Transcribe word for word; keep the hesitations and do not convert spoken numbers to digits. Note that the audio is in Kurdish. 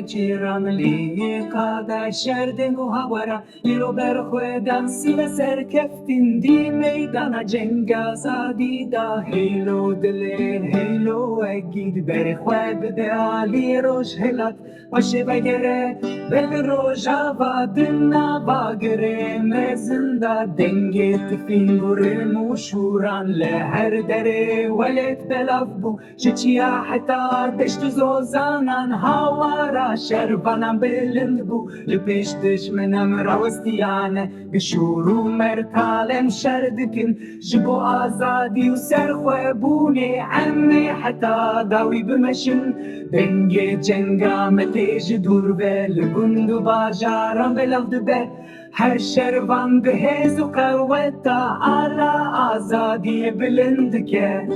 Cîran lê yê qada şer deng û hawara, îro berxwedan sîle serkeftin dî meydana cenga azadî da. Hêlo dilê, hêlo wegî di berê xwe bide alî roj hilat. Paşê vegere, vedi rojava di nava girê mezin da. Dengê tifîng û rim û şûran li her derê welêt belav bû. Ji çiya heta deşt û zozanan hawara şervanan bilind bû. Li pêş dijminan rawestiyane, bi şûr û mertalem şer dikin. Ji bo azadî û serxwebûnê em ê heta dawî bimeşin. Dengê cenga me tê ji dûr ve, li gund û bajaran belav dibe. Her şervan bi hêz û qeweta ala azadiyê bilind dike.